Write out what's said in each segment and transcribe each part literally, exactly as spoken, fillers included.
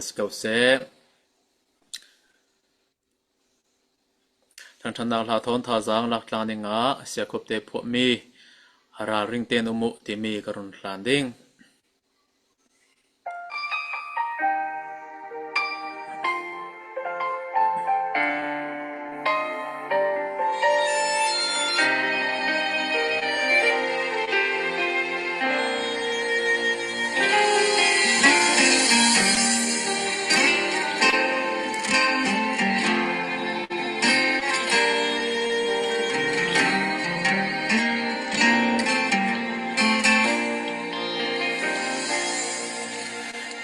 si ko seh. Thangṭhatnak hla thawn thazaang lak tlang dingah Sia Khup te phuahmi Ralringte in um uh timi ka run hlan ding.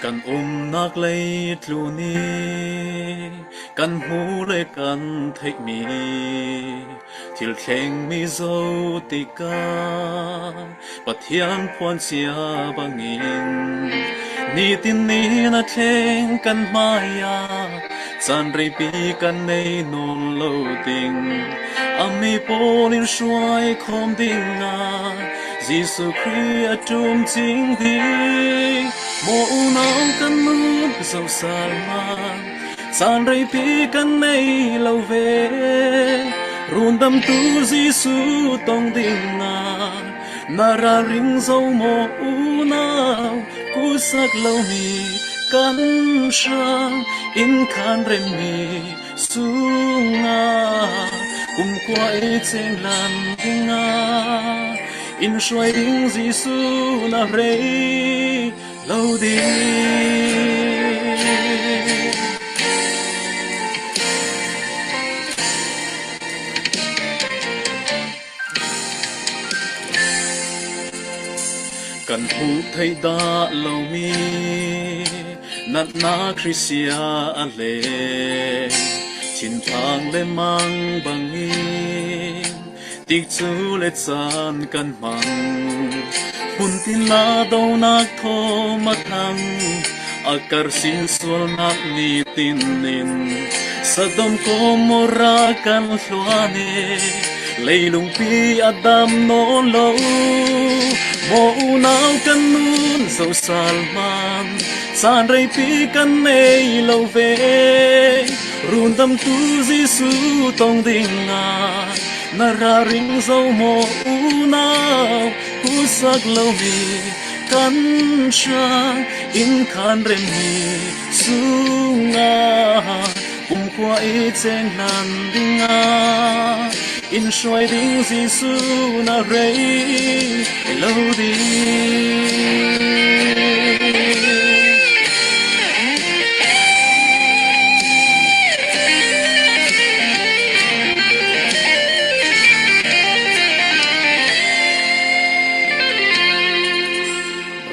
Kan umnak leitlun i kan hmuh le kan theihmi thil thlengmi zo tikah Pathian phuansia bangin nitin ni na thleng kan hmaiah caan reipi kan nei nawn lo ding. A mi pawl in hruai khawm dingah Jesuh Khrih a ṭum cing ding. Maw unau kan nun zoh sal man, caan reipi kan nei lo ve. Rundamtu Jesuh tong dingah na ralring zo maw unau, kusak lomi kan hrang, inn khan remmi sungah kumkhua i cenglan dingah in hruai ding Jesuh na rei lo ding. Kan hmuh theih dah lomi natna Khrih sia a leng, thinphang le mang bangin tikcu le caan kan hmang. Hmun tinla donak thawm a thang, a karsin sualnak nitin in Sodom Gomorrah kan hluan i leilungpi a dam nawn lo. Maw unau kan nun zoh sal man, caan reipi kan nei lo ve. Rundamtu Jesuh tong dingah na ralring zo maw unau, kusak lomi kan hrang, inn khan remmi sungah kumkhua i cenglan dingah in hruai ding Jesuh na rei lo ding.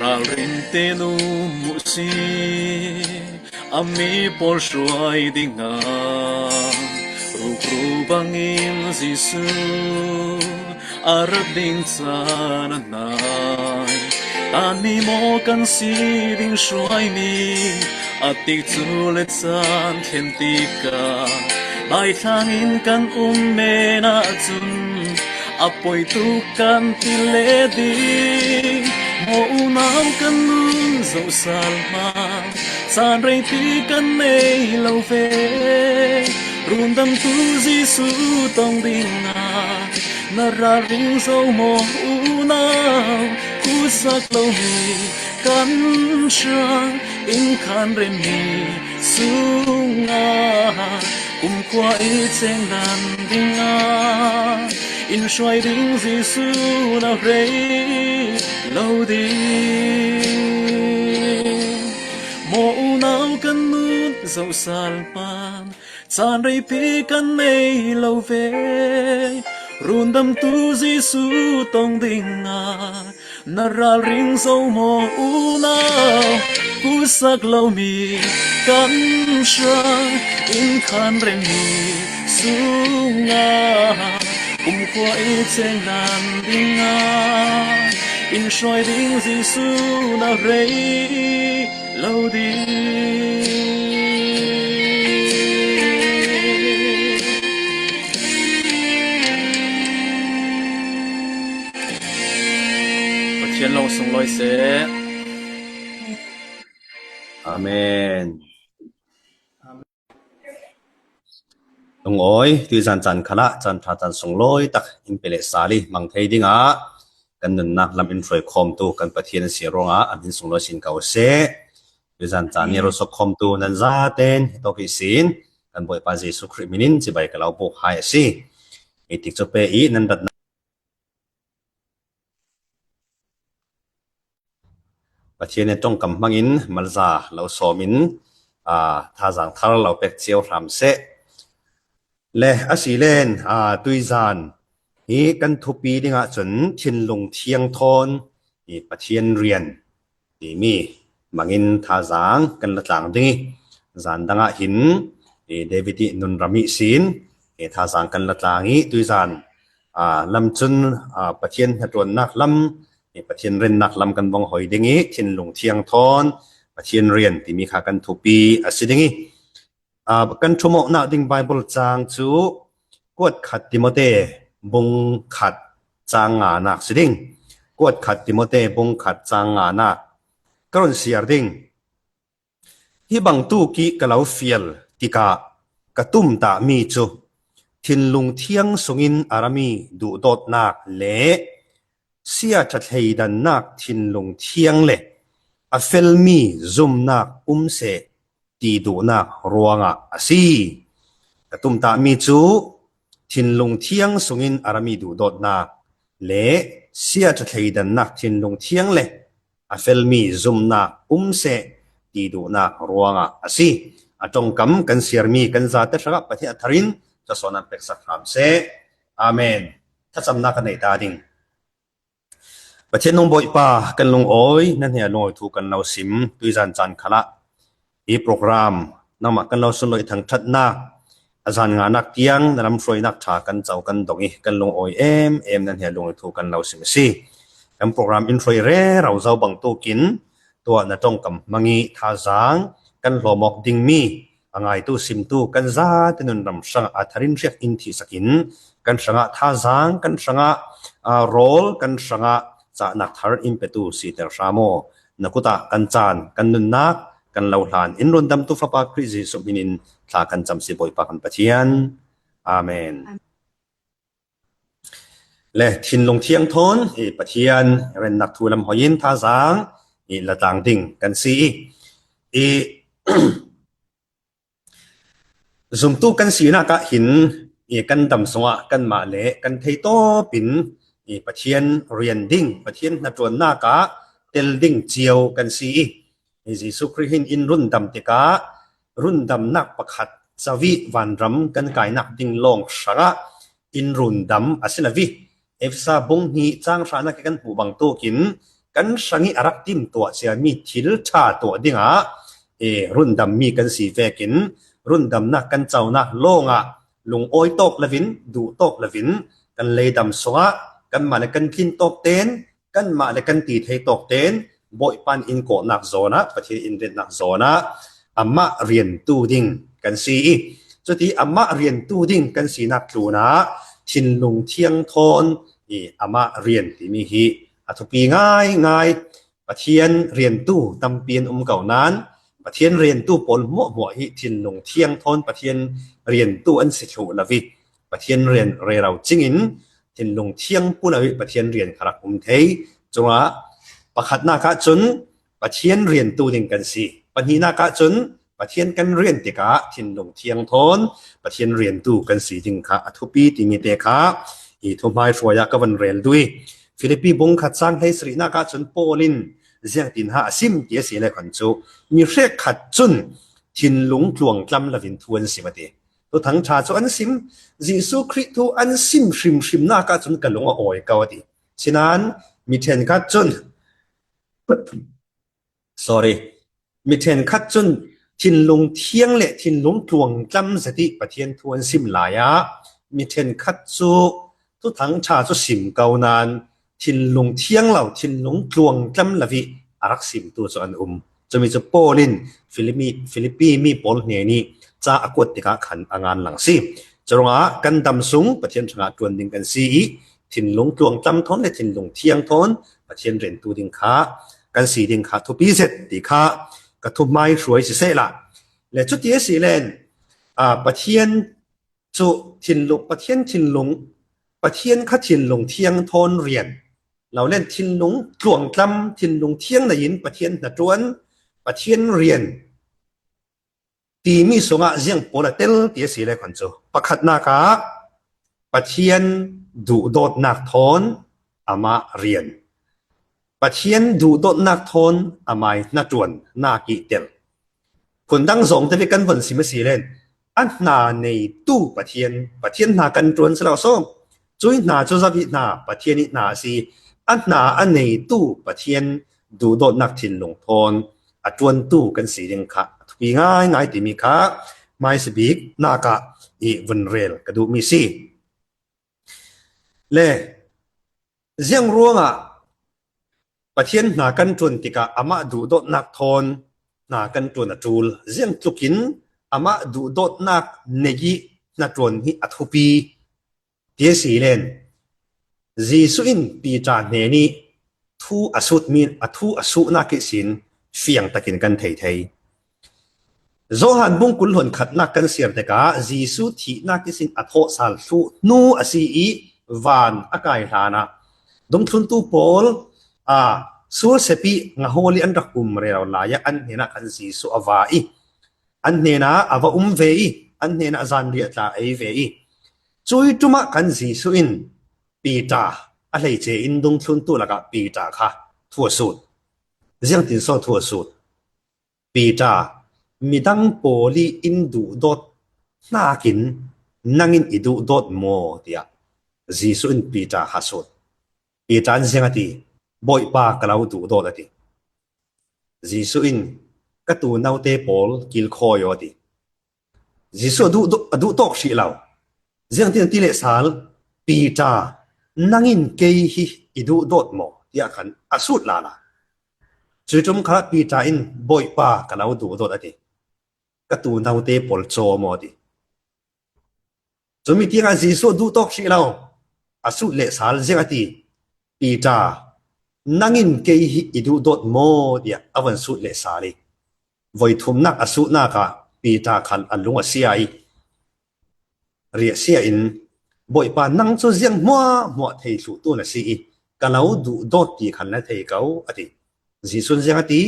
Ralringte nu muh si, a mi pawl hruai dingah rukru bangin Jesuh a rat ding caan a nai. Tan mi maw kan si ding hruai mi, a tikcu le caan thlen tikah baithlangin kan um men ahcun a poi tuk kan ti le ding. Maw unau kan nun zoh sal man, caan reipi kan nei lo ve. Rundamtu Jesuh tong dingah na ralring zo maw unau, kusak lomi kan hrang, inn khan remmi sungah kumkhua i cenglan dingah in hruai ding Jesuh na rei lo ding. Maw unau kan nun zoh sal man, caan reipi kan nei lo ve. Rundamtu Jesuh tong dingah na ralring zo maw unau, kusak lomi kan hrang, inn khan remmi sungah kumkhua i cenglan dingah in hruai ding Jesuh na rei lo ding. Pathian lawng sunglawi seh. Amen. Lungawi, tuizan caan khalah caan ṭha caan sunglawi tak in pe leh sal i hmang thei dingah kan nunnak lam in hruai khawmtu kan Pathian a si ruangah a min sunglawi sin ko seh. Tuizan caan ni rosok khawmtu nan zaten hi tawk hi sin kan Bawipa Jesuh Khrih minin cibai ka lo buk hai a si. Hi tik cu pe i nan ratnak Pathian in ṭongkam hmangin malza lo sawmin, aa, thazaang thar lo pek cio hram seh. Le a si len, aa, tuizan hi kan thupi dingah cun thinlung thiang thawn i Pathian rian timi hmangin thazaang kan la tlang ding i, zan dangah hin i David i nunram ihsin i thazaang kan la tlang i, tuizan, aa, lam cun, aa, Pathian hnaṭuannak lam i Pathian rennak lam kan vung hoi ding i, thinlung thiang thawn Pathian rian timi kha kan thupi a si ding i, aa, kan ṭhumawknak ding Baibal caang cu kuat khat Timote bung khat caang nganak si ding. Kuat khat Timote bung khat caang nganak ka run siar ding. Hi bangtuk i ka lo fial tikah ka tumtahmi cu thinlung thiang sungin a rami duhdawtnak le sia ṭha thleidannak thinlung thiang le a felmi zumnak um seh ti duhnak ruangah a si. Ka tumtahmi cu thinlung thiang sungin a rami duhdawtnak le sia ṭha thleidannak thinlung thiang le a felmi zumnak um seh ti duhnak ruangah a si. A ṭongkam kan siarmi kan zate hrangah Pathian a tharin thlawsuahnak peksak hram seh. Amen. Thlacamnak kan nei ta ding. Pathian nung Bawipa, kan lungawi na hnen lungawi thu kan lo sim, tuizan caan khalah hi program nangmah kan lo sunlawi thangṭhatnak a zan nganak tiang na lamhruainak ṭha kan co kan dong i kan lungawi em em na hnen lungawi thu kan lo sim a si. Kan program in hruai rero zo bangtukin tuah na ṭongkam hmang i thazaang kan hlawm awk dingmi a ngaitu simtu kan zate nunram hrangah a tharin hriak in thihsak in kan hrangah thazaang, kan hrangah, aa, rawl, kan hrangah cahnak thar in petu siter hram aw. Na kutah kan caan, kan nunnak kan lo hlan in rundamtu Fapa Khrih Jesuh hminin thla kan cam si Bawipa kan Pathian. Amen. Le thinlung thiang thawn i Pathian rennak thu lam hoi in thazaang i la tlang ding kan si i, i zumtu kan sinak ah hin i kan dam sungah kanmah le kan theitawp in i Pathian rian ding, Pathian hnaṭuannak ah tel ding cio kan si i, i Jesuh Khrih hin in rundam tikah rundamnak pakhat cavih vanram kan kainak ding lawng hrangah in rundam a si lo i, Efesa bung hnih cang hranak i kan hmuh bangtukin kan hrang i a rak timtuah ciami thil ṭha tuah dingah, ee, rundammi kan si vekin rundamnak kan conak lawngah lungawi tawk lovin, duh tawk lovin kan leidam sungah kanmah le kan tlin tawk ten, kanmah le kan ti thei tawk ten Bawipa in kawhnak zawnah, Pathian in riannak zawnah amah riantu ding kan si i, cuti amah riantu ding kan sinak tlunah thinlung thiang thawn i amah rian timi hi a thupi ngaingai. Pathian riantu tampi an um ko nain Pathian riantu pawl hmuahhmuah hi thinlung thiang thawn Pathian riantu an si thluh lo i, Pathian rian rero cingin thinlung thiang pu lo i Pathian rian kha rak um thei. Cungah pakhatnak ah cun Pathian riantu ding kan si. Pahnihnak ah cun Pathian kan rian tikah thinlung thiang thawn Pathian riantu kan si ding kha a thupi timi te kha i thuhmai hruai ah ka van rel duh i, Filipi bung khat cang hleisarihnak ah cun Paul in ziangtin ha a sim ti a si le khan cu mi hrekkhat cun thinlung tluangtlam lovin thu an sim a ti. Thuthang ṭha cu an sim, Jesuh Khrih thu an sim hrimhrimnak ah cun ka lung a awi ko a ti. Sinain mi ṭhenkhat cun, sorry, mi ṭhenkhat cun thinlung thiang le thinlung tluangtlam zet i Pathian thu an sim lai ah mi ṭhenkhat cu thuthang ṭha cu sim ko nain thinlung thiang lo, thinlung tluangtlam lo i a rak simtu cu an um. Cumi cu Paul in Filipi, Filipi mi pawl hnen i ca a kuat tikah khan a ngan lang si. Curuangah kan dam sung Pathian hrangah ṭuan ding kan si i thinlung tluangtlam thawn le thinlung thiang thawn Pathian riantu ding kha kan si ding kha thupi zet ti kha ka thuhmai hruai sisehla, le cuti a si len, aa, Pathian Cu thinlung, Pathian thinlung, Pathian kha thinlung thiang thawn rian lo len, thinlung tluangtlam, thinlung thiang nei in Pathian hnaṭuan, Pathian rian timi sungah ziang pawl a tel ti a si le khan cu, pakhatnak ah Pathian duhdawtnak thawn amah rian, Pathian duhdawtnak thawn amah hnaṭuannak i tel. Phundang zong te kan von sim a si len, a hna neitu Pathian, Pathian hna kan ṭuan si lo sawm. Cui hna cu Zavih hna, Pathian i hna a si. A hna a neitu Pathian duhdawtnak thinlung thawn a ṭuantu kan si ding kha a thupi ngaingai timi kha hmaisa bik nak ah i vun rel ka duhmi si. Le ziang ruangah Pathian hna kan ṭuan tikah amah duhdawtnak thawn hna kan ṭuan a ṭul? Ziang tlukin amah duhdawtnak nei i hnaṭuan hi a thupi ti a si len, Jesuh in Peter hnen i thu a sutmi, a thu a suhnak ihsin fiang takin kan thei thei. Johan bung kul hlun khatnak kan siar tikah Jesuh thihnak ihsin a thawhsal thluh hnu a si i van a kai hlanah dungthluntu pawl, a, sual sep i ngahawl i an rak um rero lai ah an hnenah khan Jesuh a va i an hnenah a va um ve i an hnenah zanriah tla a ei ve i cui ṭum ah khan Jesuh in Peter a hleice in dungthluntu lakah Peter kha thu a sut. Ziangtin so thu a sut? Peter, midang pawl i in duhdawt hnakin nang in i duhdawt maw? Tiah Jesuh in Peter kha sut. Peter in ziang a ti? Bawipa, ka lo duhdawt, a ti. Jesuh in, ka tuunote pawl kilkhawi aw, a ti. Jesuh a duh, a duhtawk hrih lo. Ziangtin a ti lehsal, Peter, nang in kei hi i duhdawt maw? Tiah khan a sut lala. Cui ṭum kha Peter in, Bawipa, ka lo duhdawt, a ti. Ka tuunote pawl caw maw? A ti. Cumi tiangah Jesuh a duhtawk hrih lo, a sut lehsal ziang a ti? Peter, nang in kei hi i duhdawt maw? Tiah a van sut lehsal i voi thumnak a sutnak ah Peter khan a lung a sia i riahsia in, Bawipa, nang cu ziang hmuahhmuah thei thluhtu na si i ka lo duhdawt ti khan na thei ko, a ti. Jesuh in ziang a ti?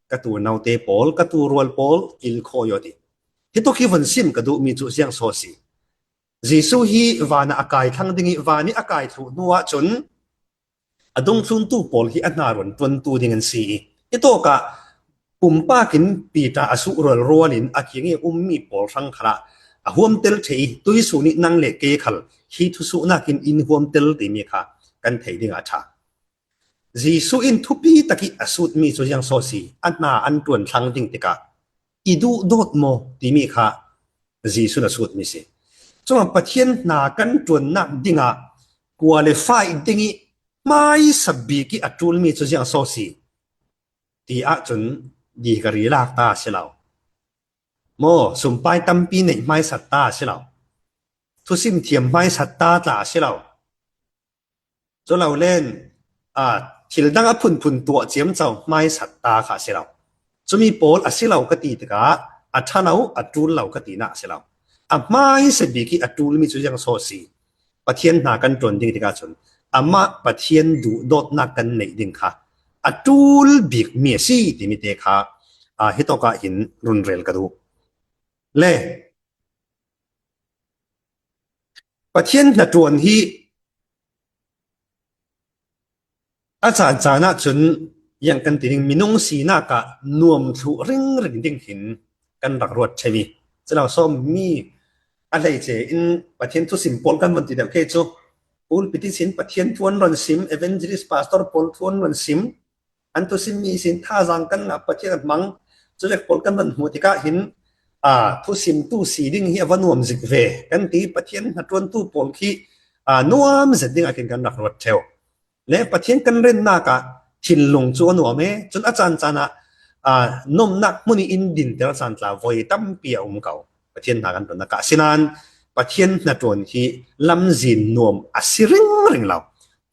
Ka tuunote pawl, ka tuurual pawl kilkhawi aw, a ti. Hi tuk hi von sim ka duhmi cu ziang so si? Jesuh hi van ah a kai thlang ding i van i a kai thluh hnu ahcun a dungthluntu pawl hi a hna ruan ṭuantu ding an si i, hitawk ah pumpak in Peter a suh rualrual in a kiang i a ummi pawl hrang khalah a huamtel ṭheh i tuisun i nang le kei khal hi thusuhnak in in huamtel timi kha kan theih dingah a ṭha. Jesuh in thupi tak i a sutmi cu ziang so si? A hna an ṭuan thlang ding tikah i duhdawt maw timi kha Jesuh in a sutmi si. Cuma Pathian hna kan ṭuannak dingah qualify ding i hmaisa bik i a ṭulmi cu ziang so si? Ti ahcun dihkari lak ta a si lo. Maw, sumpai tampi neih hmaisat ta a si lo. Thusim thiam hmaisat ta tla a si lo. Cu lo len, aa, thil dang a phunphun tuah ciamco hmaisat ta kha a si lo. Cumi pawl a si lo ka ti tikah a ṭha lo, a ṭul lo ka tinak a si lo. A hmaisa bik i a ṭulmi cu ziang so si? Pathian hna kan ṭuan ding tikah cun amah Pathian duhdawtnak kan neih ding kha a ṭul bikmi a si timi te kha, aa, hitawk ah hin run rel ka duh. Le Pathian hnaṭuan hi a caan caan ahcun ziang kan ti ding, minung sinak ah nuam thluh ringring ding hin kan rak ruat ṭheu i, cu lo sawm mi a hleice in Pathian thusim pawl kan von ti deuh khi cu, pulpit ihsin Pathian thu an run sim, evangelist pastor pawl thu an run sim, an thusimmi ihsin thazaang kan ngah, Pathian a hmang, cuvek pawl kan van hmuh tikah hin, aa, thusimtu si ding hi a va nuam zik ve kan ti. Pathian hnaṭuantu pawl khi, aa, nuam zet ding ah khin kan rak ruat ṭheu. Le Pathian kan rennak ah thinlung cu a nuam e. Cun a caan caan ah, aa, nomnak hmun i in dinter caan tla voi tampi a um ko. Pathian hna kan ṭuannak ah, asinain Pathian hnaṭuan hi lamzin nuam a si ringring lo.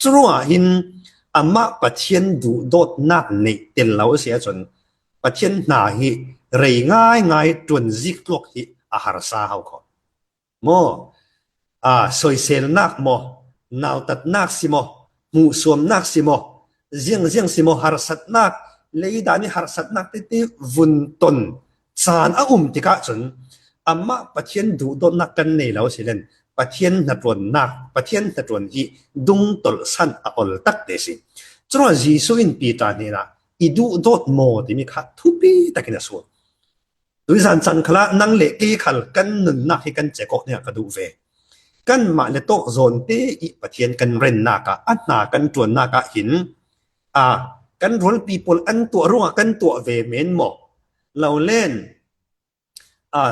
Curuangah hin amah Pathian duhdawtnak neih tel lo a si ahcun Pathian hna hi rei ngaingai ṭuan zik tluak hi a harsa hau kho. maw, a, soiselnak maw, nautatnak si maw, hmuhsuamnak si maw, ziangziang si maw, harsatnak, leidan i harsatnak tete vun ton caan a um tikah cun amah Pathian duhdawtnak kan nei lo si len Pathian hnaṭuannak, Pathian hnaṭuan hi dungtolhsan a ol takte si. Curuangah Jesuh in Peter hnenah, "I duhdawt maw?" timi kha thupi takin a suak. Tuizan caan khalah nang le kei khal kan nunnak hi kan check awk dingah ka duh ve. Kanmah le tawk zawnte i Pathian kan rennak ah, a hna kan ṭuannak ah hin, a, kan rualpi pawl an tuah ruangah kan tuah ve men maw? Lo len, a,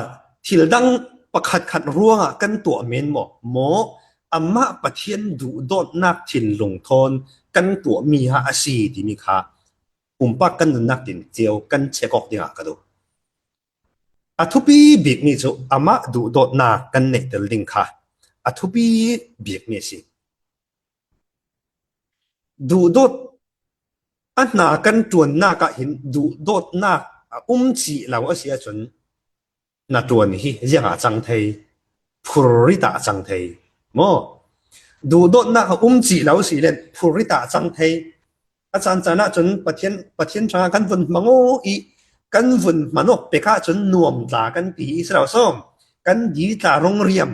thil dang pakhatkhat ruangah kan tuah men maw? Maw, amah Pathian duhdawtnak thinlung thawn kan tuahmi ha a si timi kha pumpak kan nunnak tin cio kan check awk dingah ka duh. A thupi bikmi cu amah duhdawtnak kan neihter ding kha a thupi bikmi a si. Duhdawt a hna kan ṭuannak ah hin duhdawtnak a um cih lo a si ahcun hnaṭuan hi ziangah a cang thei? Phurrit ah a cang thei maw? Duhdawtnak a um cih lo si len phurrit ah a cang thei. A caan caan ahcun Pathian, Pathian hrangah kan vun hmang aw i kan vun hman awk pek ahcun nuam tla kan ti i si lo sawm. Kan di tla rung riam.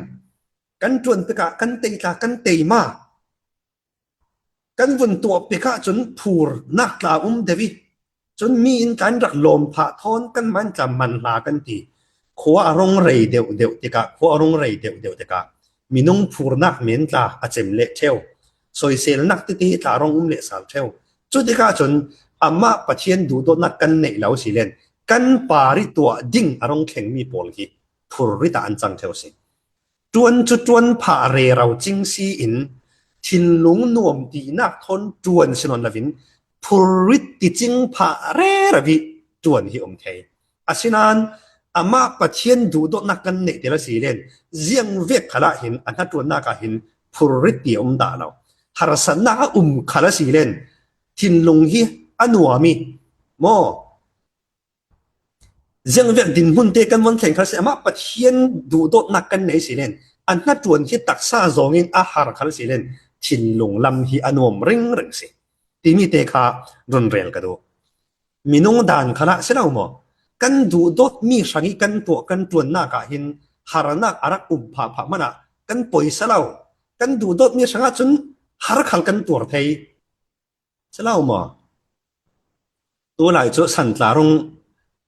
Kan ṭuan pek ah kan tei tla kan tei ma. Kan vun tuah pek ahcun phurnak tla a um deuh i cun mi in tla in rak lawm phah thawn kanmah in tla man hla kan ti. Khua a rung rei deuh deuh tikah, khua a rung rei deuh deuh tikah minung phurnak men tla a cem leh ṭheu, soiselnak tete tla a rung um leh sal ṭheu. Cutikah cun amah Pathian duhdawtnak kan neih lo si len kan par i tuah ding a rung thlengmi pawl hi phurrit ah an cang ṭheu si. Ṭuan cu ṭuan phah rero cing si in thinlung nuam tinak thawn ṭuan si nawn lo in phurrit ti cing phah rero i ṭuan hi um thei. Asinain amah Pathian duhdawtnak kan neih ti lo si len ziangvek khalah hin a hnaṭuannak ah hin phurrit ti a um dah lo. Harsatnak a um kha lo si len thinlung hi a nuam i maw? Ziangvek dinhmun te kan von thleng khal si, amah Pathian duhdawtnak kan nei si len a hnaṭuan hi taksa zawngin a har khal si len thinlung lam hi a nuam ringring si timi te kha run rel ka duh. Minung dan khalah si lo maw? Kan duhdawtmi hrang i kan tuah kan ṭuannak ah hin harnak a rak um phahphah hmanah kan poisa lo. Kan duhdawtmi hrangah cun har khal kan tuar thei. Si lo maw? Tulai cu san tla rung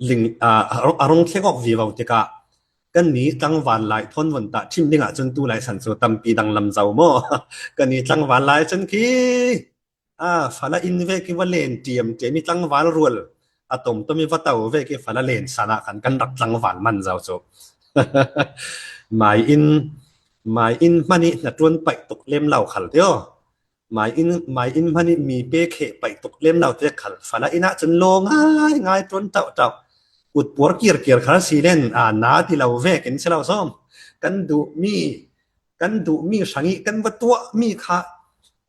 ling, aa, a rung, a rung thleng awk vivo tikah kan ni tlangval lai thawn vun tah ṭhim dingah cun tulai san cu tampi danglam zo maw? Kan ni tlangval lai cun khi, aa, fala inn vek i va len ṭiamṭiam i tlangval rual a tomtom i va to vek i fala len san ah khan kan rak tlangval man zo cu. Mai in, mai in hman i hnaṭuan paih tuk lem lo khal tio. Mai in, mai in hman i mi pe kheh paih tuk lem lo te khal fala inn ah cun law ngai ngai ṭuan ṭauh ṭauh. Kut puar kir kir khal si len, aa, na ti lo vek in si lo sawm. Kan duhmi, kan duhmi hrang i kan va tuahmi kha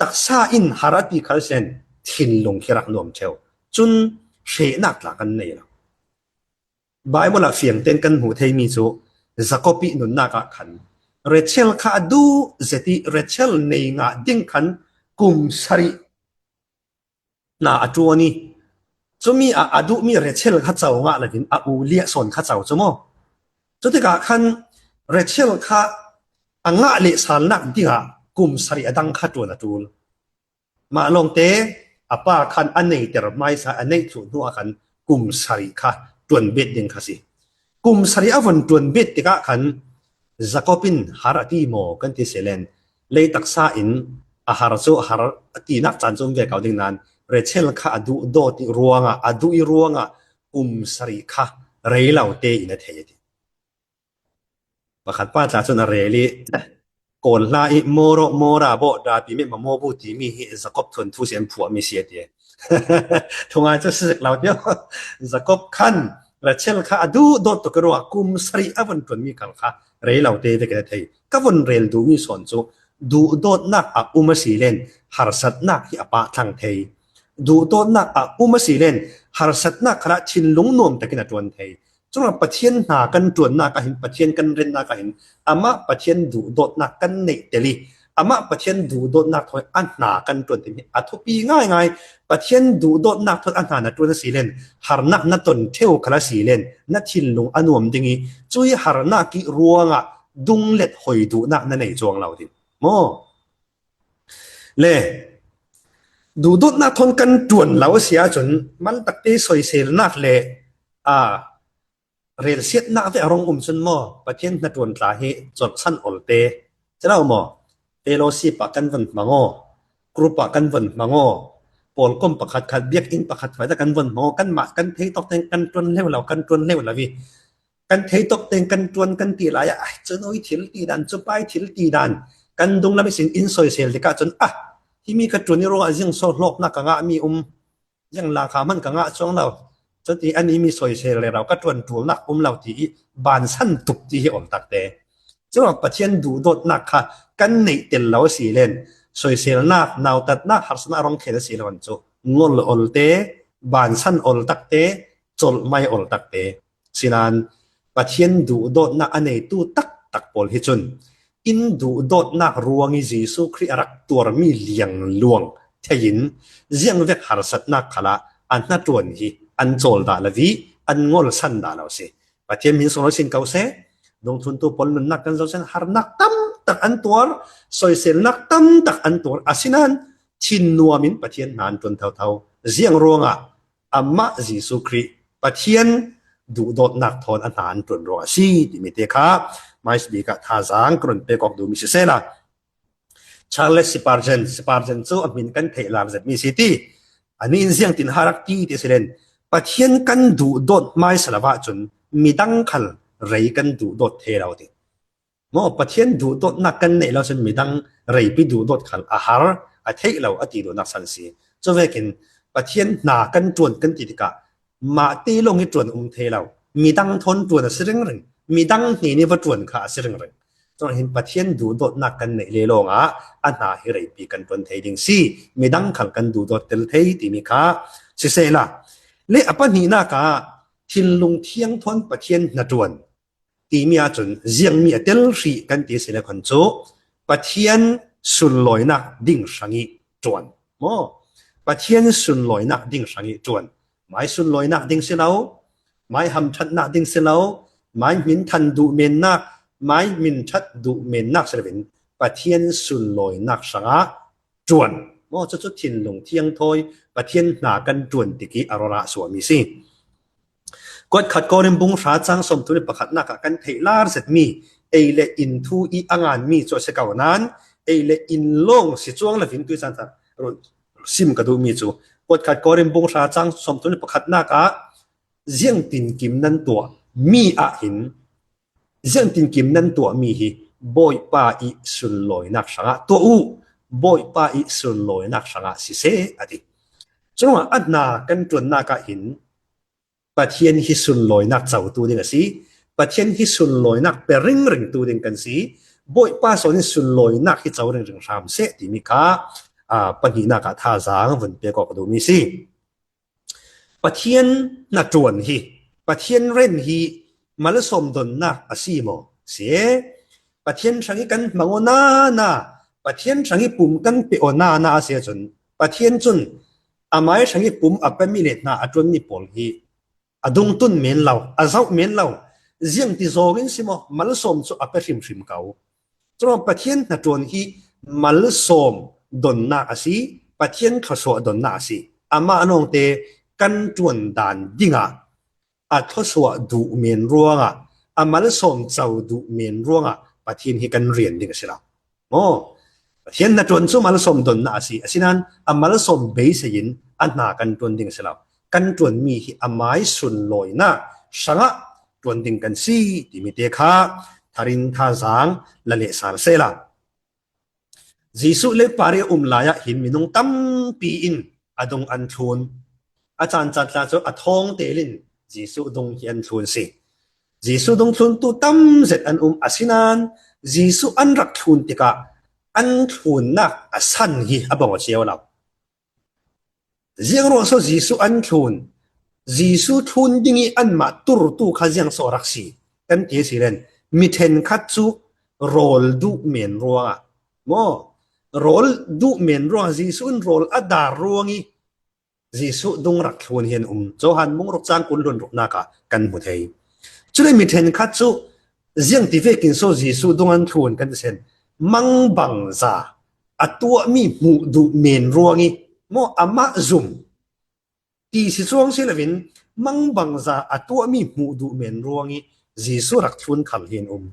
taksa in har a ti khal si len thinlung khi rak nuam ṭheu. Cun hrehnak tla kan nei lo. Baibal ah fiang tein kan hmuh theimi cu Jakob i nunnak ah khan Rachel kha a duh zet i Rachel nei ngah ding khan kum sarih hna a ṭuan i cumi ah a duhmi Rachel kha co ngah loin a u Leah sawn kha co cu maw? Cutikah khan Rachel kha a ngah lehsalnak dingah kum sarih a dang kha ṭuan a ṭul. Mah lawngte a pa khan a neiter hmaisa a neih thluh hnu ah khan kum sarih kha ṭuan bet ding kha si. Kum sarih a vun ṭuan bet tikah khan Jakob in har a ti maw kan ti selen, lei taksa in a har cu a har a tinak caan cu um ve ko ding nain Rachel kha a duh dawt i ruangah, a duh i ruangah kum sarih kha rei lo tein a thei a ti. Pakhat pa tla cun a rel i, Kawl hla i mawraw mawra bawh dapi meh mamaw bu timi hi Jakob thuanthu si an phuahmi si a ti. Thungai cu si zik lo tio. Jakob khan Rachel kha a duh dawt tuk i ruangah kum sarih a vun ṭuanmi khal kha rei lo te vekin a thei. Ka vun rel duhmi sawn cu duhdawtnak a um a si len harsatnak hi a pah thlang thei. Duhdawtnak a um a si len harsatnak khalah thinlung nuam takin a ṭuan thei. Curuangah Pathian hna kan ṭuannak ah hin, Pathian kan rennak ah hin, amah Pathian duhdawtnak kan neih tel i, amah Pathian duhdawtnak thawn a hna kan ṭuan timi a thupi ngaingai. Pathian duhdawtnak thawn a hna na ṭuan a si len, harnak na ton ṭheu khal a si len, na thinlung a nuam ding i, cui harnak i ruangah dunglet hoi duhnak na nei cuang lo ding maw? Le duhdawtnak thawn kan ṭuan lo a si ahcun, man takte soiselnak le, a, relsiatnak ve a rung um cun maw, Pathian hnaṭuan tla hi colhsan olte, si lo maw? Fellowship ah kan von hmang aw, group ah kan von hmang aw, pawlkom pakhatkhat, biakinn pakhatkhat ah kan von hmang aw, kanmah kan theitawk tein kan ṭuan leu lo, kan ṭuan leu lo i, kan theitawk tein kan ṭuan kan ti lai ah, "Ai, cu nu i thil ti dan, cu pa i thil ti dan," kan dunglam ihsin in soisel tikah cun, "Ah, himi ka ṭuan i ruangah ziang sawhlawknak ka ngahmi um, ziang lakha hman ka ngah cuang lo," cuti an imi soisel rero ka ṭuan ṭulnak um lo ti i bansan tuk ti hi ol takte. Curuangah Pathian duhdawtnak kha kan neih tel lo a si len, soiselnak, nautatnak, harsatnak a rung khen a si lo an cu ngol olte, bansan ol takte, colhmai ol takte. Sinain Pathian duhdawtnak a neitu taktak pawl hi cun in duhdawtnak ruang i Jesuh Khrih a rak tuarmi liangluang thei in ziangvek harsatnak khalah a hnaṭuan hi an cawl dah lo i an ngolsan dah lo si. Pathian min sunglawi sin ko seh, dungthluntu pawl nunnak kan zoh sin harnak tamtak an tuar, soiselnak tamtak an tuar. Asinain thinnuam in Pathian hna an ṭuan thotho. Ziang ruangah? Amah Jesuh Khrih Pathian duhdawtnak thawn a hna an ṭuan ruang a si timi te kha hmaisabik ah thazaang ka run pek awk duhmi siseh la. Charles Spurgeon, Spurgeon cu a hmin kan theih lar zetmi si ti. Anih in ziangtin ha rak ti ti si len, Pathian kan duhdawt hmaisa lo ahcun midang khal rei kan duhdawt thei lo ti. Maw, Pathian duhdawtnak kan neih lo cun midang reipi duhdawt khal a har, a theih lo a ti duhnak san si. Cuvekin Pathian hna kan ṭuan kan ti tikah mah te lawng i ṭuan um thei lo. Midang thawn ṭuan a si ringring. Midang hnen i va ṭuan kha a si ringring. Curuangah hin Pathian duhdawtnak kan neih le lawngah a hna hi reipi kan ṭuan thei ding si. Midang khal kan duhdawt tel thei timi kha siseh la. Le a pahnihnak ah thinlung thiang thawn Pathian hnaṭuan timi ahcun ziangmi a tel hrih kan ti si le khan cu Pathian sunlawinak ding hrang i ṭuan. Maw? Pathian sunlawinak ding hrang i ṭuan. Mai sunlawinak ding si lo, mai hamṭhatnak ding si lo, mai hminthan duhmennak, mai hminthat duhmennak si loin Pathian sunlawinak hrangah ṭuan. Maw, cucu thinlung thiang thawi Pathian hna kan ṭuan tik i a ruah suahmi si. Kuatkhat Korin bung hra cang sawmthum le pakhatnak ah kan theih lar zetmi ei le in thu i a nganmi cu a si ko nain, ei le in lawng si cuang lo in tuih caan sim ka duhmi cu, Kuatkhat Korin bung hra cang sawmthum le pakhatnak ah ziangtinkim nan tuah mi ah hin, ziangtinkim nan tuahmi hi Bawipa i sunlawinak hrangah tuah u, Bawipa i sunlawinak hrangah siseh, a ti. Curuangah a hna kan ṭuannak ah hin Pathian hi sunlawinak cotu ding a si. Pathian hi sunlawinak pe ringringtu ding kan si. Bawipa sawn hi sunlawinak hi co ringring hram seh timi kha, aa, pahnihnak ah thazaang vun pek awk a duhmi si. Pathian hnaṭuan hi, Pathian ren hi malsawm donnak a si maw? Si e. Pathian hrang i kan hmang aw nana, Pathian hrang i pum kan pe aw nana a si ahcun, Pathian cun amai hrang i pum a pemi le hna a ṭuanmi pawl hi a dungtun men lo, a zoh men lo. Ziangti zawngin si maw, malsawm cu a pe hrimhrim ko. Curuangah Pathian hnaṭuan hi malsawm donnak a si, Pathian thluasuah donnak a si. Amah lawngte kan ṭuan dan dingah a thluasuah duh men ruangah, a malsawm co duh men ruangah Pathian hi kan rian ding a si lo. Maw? Pathian hnaṭuan cu malsawm donnak a si. Asinain a malsawm beisei in a hna kan ṭuan ding a si lo. Kan ṭuanmi hi amai sunlawinak hrangah ṭuan ding kan si timi te kha tharin thazaang la lehsal sehla. Jesuh le pari a um lai ah hin minung tampi in a dung an thlun. A caan caan tla cu a thawng tel in Jesuh dung hi an thlun si. Jesuh dung thluntu tam zet an um, asinain Jesuh an rak thlun tikah an thlunnak a san hi a bang aw cio lo. Ziang ruang so Jesuh an thlun? Jesu thlun ding i anmah turtu kha ziang so rak si kan ti a si len, mi ṭhenkhat cu rawl duh men ruangah maw, rawl duh men ruangah Jesu in rawl a dar ruang i Jesuh dung rak thlun hi an um. Johan bung ruk cang kul hlun ruknak ah kan hmu thei. Cule mi ṭhenkhat cu ziangti vekin so Jesuh dung an thlun kan ti sen, mangbangza a tuahmi hmuh duh men ruang i maw, amah zum ti si cuang si loin, mangbangza a tuahmi hmuh duh men ruang i Jesuh rak thlun khal hi an um.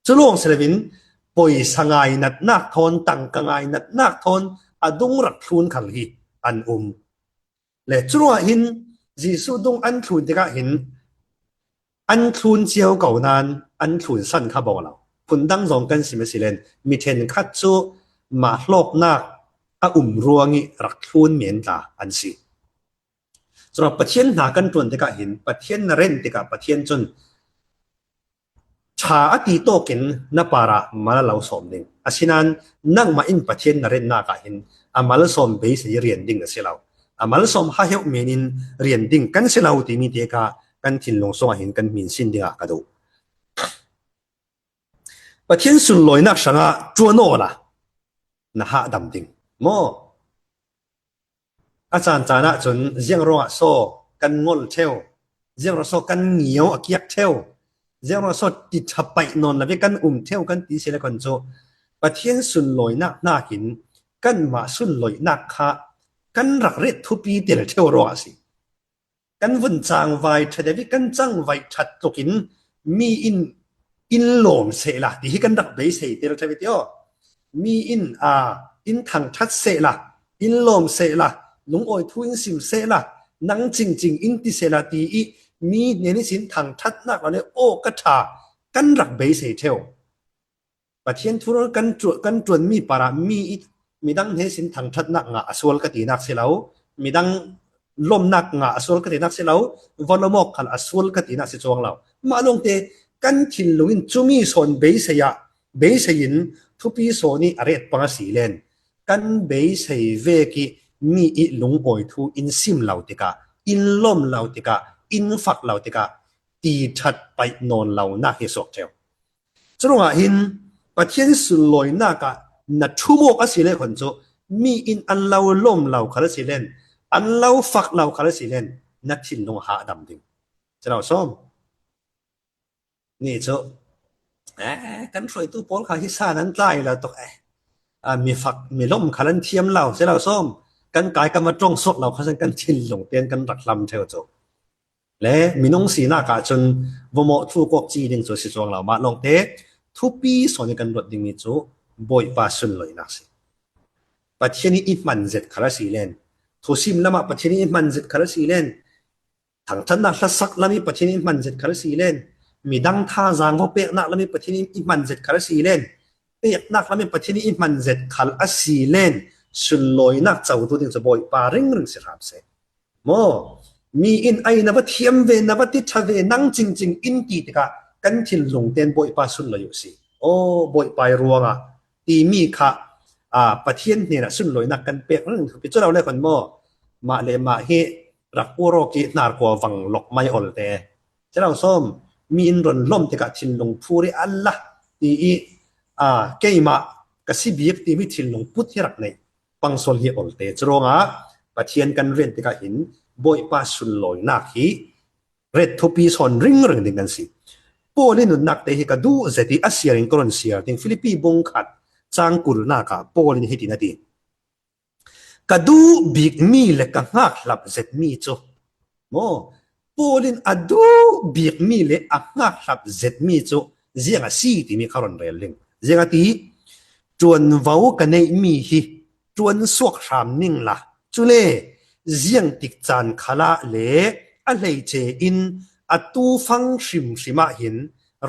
Cu lawng si loin, poisa ngainatnak thawn, tangka ngainatnak thawn a dung rak thlun khal hi an um. Le curuah hin Jesuh dung an thlun tikah hin an thlun cio ko nain an thlun san kha bawng lo. Phundang zong kan sim a si len, mi ṭhenkhat cu mah hlawknak a um ruang i rak thlun men tla an si. Curuah Pathian hna kan ṭuan tikah hin, Pathian na ren tikah Pathian cun ṭha a ti tawkin na parah mal a lo sawm ding. Asinain nangmah in Pathian na rennak ah hin a malsawm beisei rian ding na si lo. A malsawm haheuh men in rian ding kan si lo timi te kha kan thinlung sungah hin kan hminsin dingah ka duh. Pathian sunlawinak hrangah ṭuan awla na hahdam ding maw? A caan caan ahcun ziang ruangah so kan ngol ṭheu, ziang ruangah so kan ngio a kiak ṭheu, ziang ruangah so ti ṭha paih nawn lo ve kan um ṭheu kan ti si le khon cu Pathian sunlawinak hnakin kanmah sunlawinak kha kan rak ret thupi tel ṭheu ruangah a si. Kan vun cangvai ṭha deuh i kan cangvai ṭhat tlukin mi in in lawm sehla ti hi kan rak beisei tel ṭha ve ti aw. Mi in a in thangṭhat sehla, in lawm sehla, lungawi thu in sim sehla, nang cingcing in ti sehla ti i mi hnen ihsin thangṭhatnak lo le aw ka ṭha kan rak beisei ṭheu. Pathian thu kan ṭuan, kan ṭuanmi parah mi i midang hnen ihsin thangṭhatnak ngah a sual ka tinak si lo, midang lawmnak ngah a sual ka tinak si lo, va lawm awk khal a sual ka tinak si cuang lo. Mah lawngte kan thinlung in cumi sawn beisei ah, beisei in thupi sawn i a ret pang a si len, kan beisei vek i mi i lungawi thu in sim lo tikah, in lawm lo tikah, in fak lo tikah, ti ṭhat paih nawn lonak hi a suak ṭheu. Curuangah hin Pathian sunlawinak ah na ṭhum awk a si le khon cu mi in an lo lawm lo khal a si len, an lo fak lo khal a si len, na thinlung a hahdam ding. Calo sawm. Ni cu, eh, kan hruaitu pawl kha hi san an tlai lo tuk, eh. Ah, mi fak, mi lawm khal an thiam lo, calo sawm. Kan kai kan va ṭong suak lo kha kan thinlung tein kan rak hlam ṭheu cu. Le minung sinak ahcun vumawh thu kawk ci ding cu si cuang lo. Mah lawngte thupi sawn i kan ruat dingmi cu Bawipa sunlawinak si. Pathian i hman zet khal a si len, thusim lamah Pathian i hman zet khal a si len, thangṭhatnak hlasak lam i Pathian i hman zet khal a si len, midang thazaang va peknak lam i Pathian i hman zet khal a si len, peknak lam i Pathian i hman zet khal a si len, sunlawinak cotu ding cu Bawipa ringring si hram seh. Maw? Mi in ai na va thiam ve, na va ti ṭha ve, nang cingcing in ti tikah kan thinlung tein Bawipa sunlawi uh si. Aw, Bawipa i ruangah timi kha, aa, Pathian hnenah sunlawinak kan pek ringring thupi cu lo le khon maw? Mah le mah hi rak ur awk i hnarkua vang lok mai olte. Calo sawm, mi in ron lawm tikah thinlung phur i a la ti i, aa, keimah ka si bik timi thinlung put hi rak neih pang sual hi olte. Curuangah Pathian kan rian tikah hin Bawipa sunlawinak hi ret thupi sawn ringring ding kan si. Paul in nunnak te hi ka duh zet i a siar in ka run siar ding. Filipi bung khat cang kulnak ah Paul in hiti na ti. Ka duh bikmi le ka hngakhlap zetmi cu. Maw? Paul in a duh bikmi le a hngakhlap zetmi cu ziang a si timi kha run rel ding. Ziang a ti, ṭuanvo ka neihmi hi ṭuan suak hram ning la. Cule ziangtik caan khalah le a hleice in a tufang hrimhrim ah hin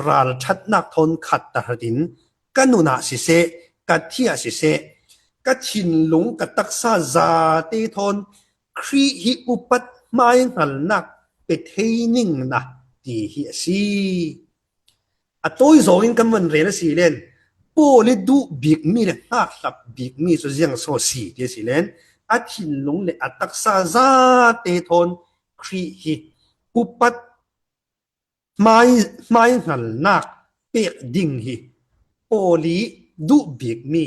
ralṭhatnak thawn khat tahratin ka nun ah siseh, ka thi ah siseh, ka thinlung ka taksa zate thawn Khrih hi upat hmaihngalnak pe thei ning na ti hi a si. A tawi zawng in kan van rel a si len, Paul i duh bikmi le hngakhlap bikmi cu ziang so si ti a si len, a thinlung le a taksa zate thawn Khrih hi upat hmai, hmaihngalnak pek ding hi Paul i duh bikmi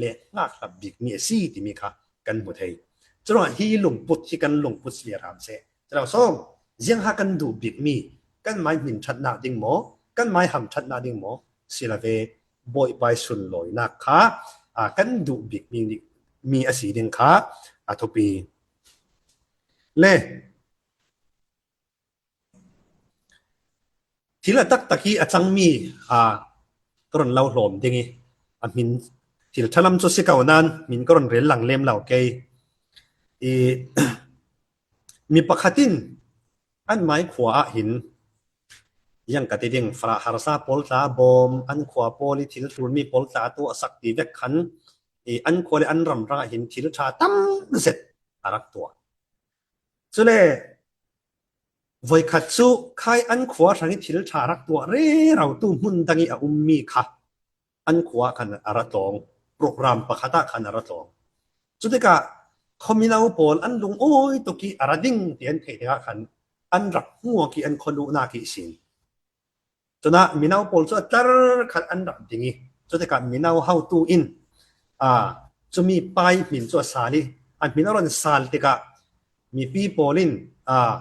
le hngakhlap bikmi a si timi kha kan hmu thei. Curuangah hi lungput hi kan lungput si ve hram seh. Calo sawm, ziang ha kan duh bikmi, kan mai hmin ṭhatnak ding maw, kan mai ham ṭhatnak ding maw, si lo ve, Bawipa i sunlawinak kha, a, kan duh bikmi mi a si ding kha a thupi. Le thil a taktak i a cangmi, a, ka run lo hlawm ding i, a hmin, thil ṭha lam cu si ko nan, hmin ka run rel lang lem lo kei. I, mi pakhat in an mai khua ah hin, ziang ka ti ding, Farah harsa pawl tla bawm, an khua pawl i thil ṭulmi pawl tla tuah sak ti vek khan, i, an khua le an ram rang ah hin thil ṭha tam zet a rak tuah. Cule voikhat cu khai an khua hrang i thil ṭha rak tuah rero tu hmun dang i a ummi kha an khua ah khan a ra tlawng, program pakhat ah khan a ra tlawng. Cutikah khuamino pawl an lungawi tuk i a ra ding ti an theih tikah khan an rak hmuak i an khualuhnak ihsin. Cunah mino pawl cu a tlar khat an rak ding i, cutikah mino hotu in, aa, cumi pa i hmin cu a sal i, a hmin a run sal tikah mipi pawl in, aa,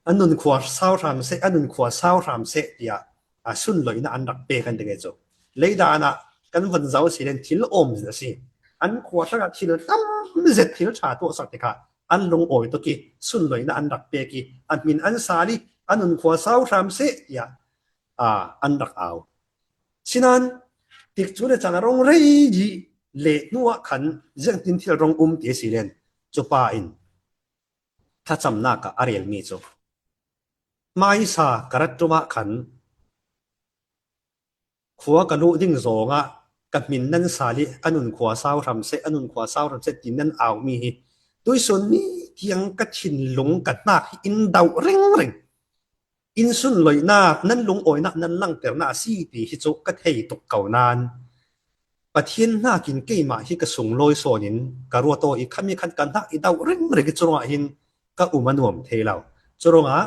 a nun khua sau hram seh, a nun khua sau hram seh tiah, aa, sunloihnak an rak pek an ding i cu. Leidan ah kan van zoh si len thil awm zet a si. An khua hrangah thil tam zet, thil ṭha tuahsak tikah an lungawi tuk i sunloihnak an rak pek i a hmin an sal i a nun khua sau hram seh tiah, aa, an rak au. Sinan tikcu le caan a rung rei i leh hnuah khan ziangtin thil rung um ti a si len cupa in thlacamnak ah a relmi cu, hmaisa ka rat ṭum ah khan khua ka luh ding zawngah ka hmin nan sal i a nun khua sau hram seh, a nun khua sau hram seh ti nan aumi hi tuihsun ni tiang ka thinlung ka hnak hi in doh ringring. In sunloihnak, nan lungawinak, nan langhternak a si ti hi cu ka thei tuk ko nan, Pathian hnakin keimah hi ka sunglawi sawn in ka ruat aw i khami khan ka hnak i doh ringring i curuangah hin ka um a nuam thei lo. Curuangah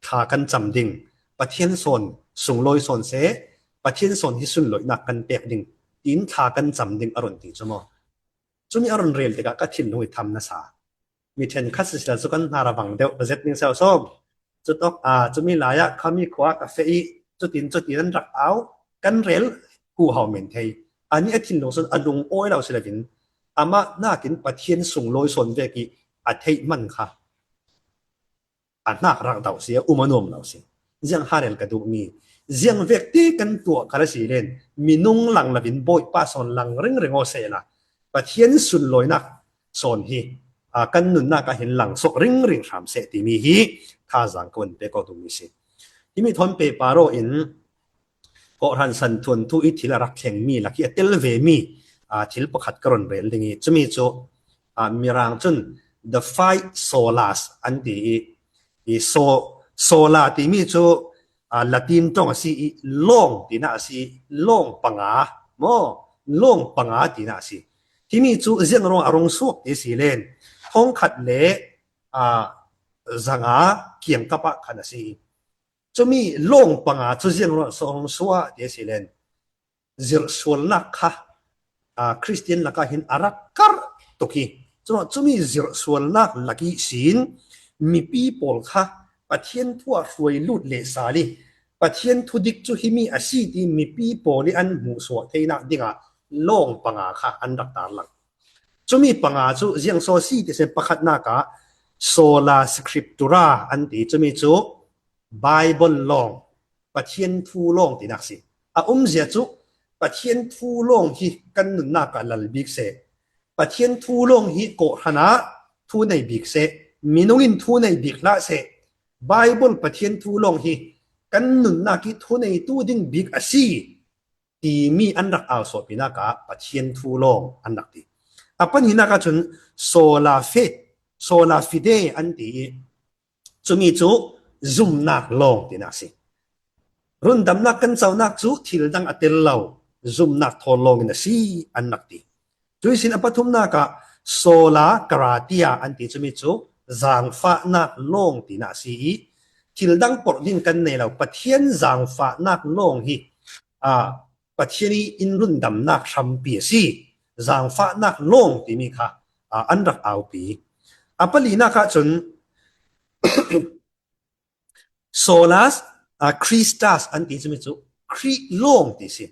thla kan cam ding, Pathian sawn sunglawi sawn seh, Pathian sawn hi sunloihnak kan pek ding, tiin thla kan cam ding a run ti cu maw? Cumi a run rel tikah ka thinlung i tham nasa. Mi ṭhenkhat siseh cu kan hna ravang deuh ka zet ning seuh sawm. Cutawk, aa, cumi lai ah khami khua ka feh i cutin cutin an rak au, kan rel huhau men thei. Anih a thinlung sawn a lungawi lo si loin amah hnakin Pathian sunglawi sawn vek i a theih hman kha a hnak rak doh si, a um a nuam lo si. Ziang ha rel ka duhmi, ziang vek te kan tuah khal a si len minung lang loin Bawipa sawn lang ringring aw sehla Pathian sunlawinak sawn hi, aa, kan nunnak ah hin lang sawh ringring hram seh timi hi thazaang ka vun pek aw duhmi si. Himi thawn pehpar aw in Kawhhran santhuanthu i thil a rak thlengmi lak i a tel vemi, aa, thil pakhat ka run rel ding i, cumi cu, aa, Mirang cun the five solas an ti i, i so, sola timi cu, aa, Latin ṭong a si i, lawng tinak a si, lawng panga, maw, lawng panga tinak a si. Himi cu ziang ruangah a rung suak ti si len, thawngkhat le, aa, zanga kiangkap ah khan a si i, cumi lawng panga cu ziang ruangah a rung suak ti si len, zirhsualnak kha, aa, Khristian lakah hin a rak karh tuk i, cuma cumi zirhsualnak lak ihsin mipi pawl kha Pathian thu ah hruai lut leh sal i Pathian thudik cu himi a si ti mipi pawl i an hmuhsuak theinak dingah lawng panga kha an rak tarlang. Cumi panga cu ziang so si ti sen, pakhatnak ah sola scriptura an ti, cumi cu Bible lawng, Pathian thu lawng tinak si. A umzia cu Pathian thu lawng hi kan nunnak ah lal bik seh, Pathian thu lawng hi kawhhran ah thu nei bik seh, minung in thu nei bik hlah seh, Bible Pathian thu lawng hi kan nunnak i thuneitu ding bik a si timi an rak au suahpinak ah Pathian thu lawng an rak ti. A pahninak ah cun sola fe, sola fide an ti i, cumi cu zumnak lawng tinak si. Rundamnak kan conak cu thil dang a tel lo, zumnak thawl lawng in a si an rak ti. Cuihsin a pathumnak ah sola gratia an ti, cumi cu zangfahnak lawng tina a si i, thil dang porh ding kan nei lo, Pathian zangfahnak lawng hi, a, Pathian i in rundamnak hrampi a si, zangfahnak lawng timi kha, a, an rak aupi. A palinak ah cun, Solas, a, Christus an ti cumi cu Khrih lawng ti si.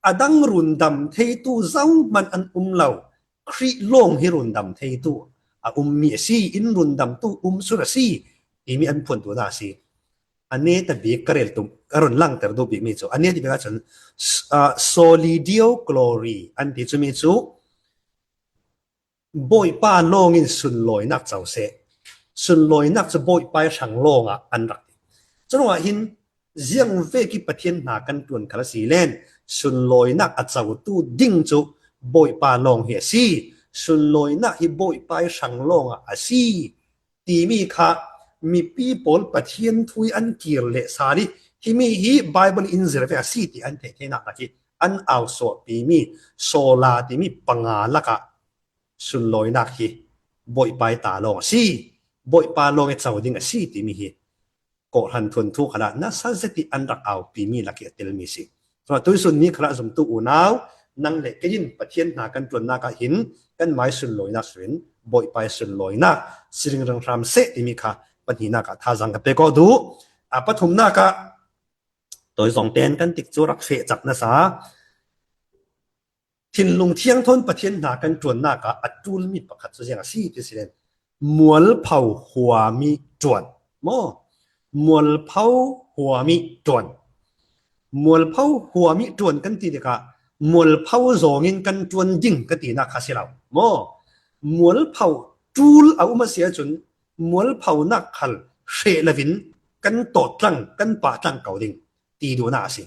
A dang rundam theitu zohman an um lo. Khrih lawng hi rundam theitu a ummi a si, in rundamtu um sur a si, timi an phuantu na a si. A neta bik ka rel tum, ka run langter duh bikmi cu. A neta bik ahcun, s-, a, Soli Deo Glory an ti cumi cu, Bawipa lawng in sunlawinak co seh. Sunlawinak cu Bawipa i hrang lawngah an rak ti. Curuangah hin ziangvek i Pathian hna kan ṭuan khal a si len, sunlawinak a cotu ding cu Bawipa lawng hi a si. Sunlawinak hi Bawipa i hrang lawngah a si, timi kha mipi pawl Pathian thu i an kir leh sal i, himi hi Baibal in zir vek a si ti an theih theinak tak hi an au suahpimi Sola timi panga lakah sunlawinak hi Bawipa i ta lawng a si, Bawipa lawng i co ding a si timi hi kawhhran thuanthu khalah nasa zet i an rak aupimi lak i a telmi si. Tuisun ni khalah zumtu unau, nang le kei in Pathian hna kan ṭuannak ah hin kanmai sunlawinak surin Bawipa i sunlawinak si ringring hram seh timi kha pahninak ah thazaang ka pek aw duh. A pathumnak ah tawi zong ten kan tik cu rak feh cak nasa. Thinlung thiang thawn Pathian hna kan ṭuannak ah a ṭulmi pakhat cu ziang a si ti si len, mualpho huam i ṭuan. Maw? Mualpho huam i ṭuan. Mualpho huam i ṭuan kan ti tikah mualpho zawngin kan ṭuan ding ka tinak kha si lo. Maw? Mualpho ṭul a um a si ahcun mualphonak khal hreh loin kan tawt tlang, kan pah tlang ko ding ti duhnak a si.